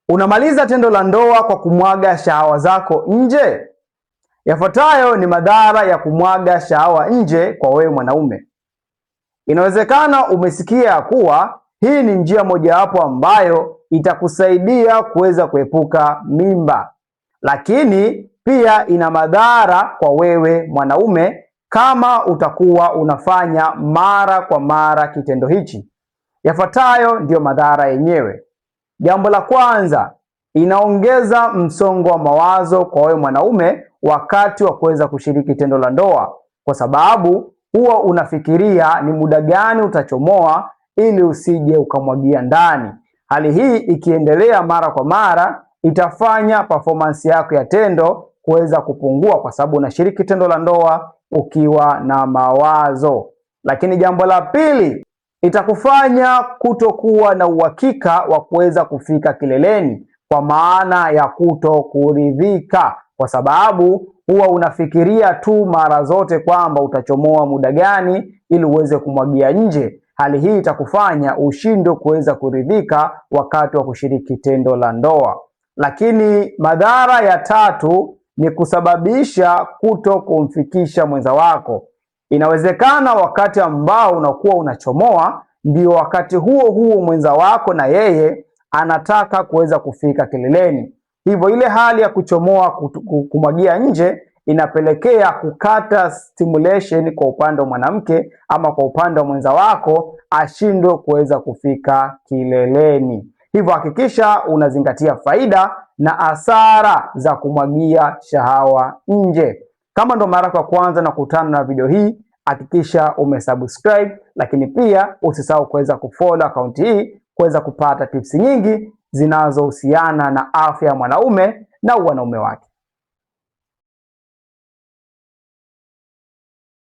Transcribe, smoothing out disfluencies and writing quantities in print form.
Unamaliza tendo la ndoa kwa kumwaga shahawa zako nje? Yafuatayo ni madhara ya kumwaga shahawa nje kwa wewe mwanaume. Inawezekana umesikia kuwa hii ni njia mojawapo ambayo itakusaidia kuweza kuepuka mimba, lakini pia ina madhara kwa wewe mwanaume kama utakuwa unafanya mara kwa mara kitendo hichi. Yafuatayo ndiyo madhara yenyewe. Jambo la kwanza, inaongeza msongo wa mawazo kwa wewe mwanaume wakati wa kuweza kushiriki tendo la ndoa, kwa sababu huwa unafikiria ni muda gani utachomoa ili usije ukamwagia ndani. Hali hii ikiendelea mara kwa mara itafanya performance yako ya tendo kuweza kupungua, kwa sababu unashiriki tendo la ndoa ukiwa na mawazo. Lakini jambo la pili, itakufanya kutokuwa na uhakika wa kuweza kufika kileleni, kwa maana ya kuto kuridhika, kwa sababu huwa unafikiria tu mara zote kwamba utachomoa muda gani ili uweze kumwagia nje. Hali hii itakufanya ushindwe kuweza kuridhika wakati wa kushiriki tendo la ndoa. Lakini madhara ya tatu ni kusababisha kuto kumfikisha mwenza wako. Inawezekana wakati ambao unakuwa unachomoa ndio wakati huo huo mwenza wako na yeye anataka kuweza kufika kileleni. Hivyo ile hali ya kuchomoa kumwagia nje inapelekea kukata stimulation kwa upande wa mwanamke ama kwa upande wa mwenza wako ashindwe kuweza kufika kileleni. Hivyo hakikisha unazingatia faida na hasara za kumwagia shahawa nje. Kama ndo mara kwa kwanza na kutana na video hii, hakikisha umesubscribe, lakini pia usisahau kuweza kufollow akaunti hii kuweza kupata tips nyingi zinazohusiana na afya ya mwanaume na wanaume wake.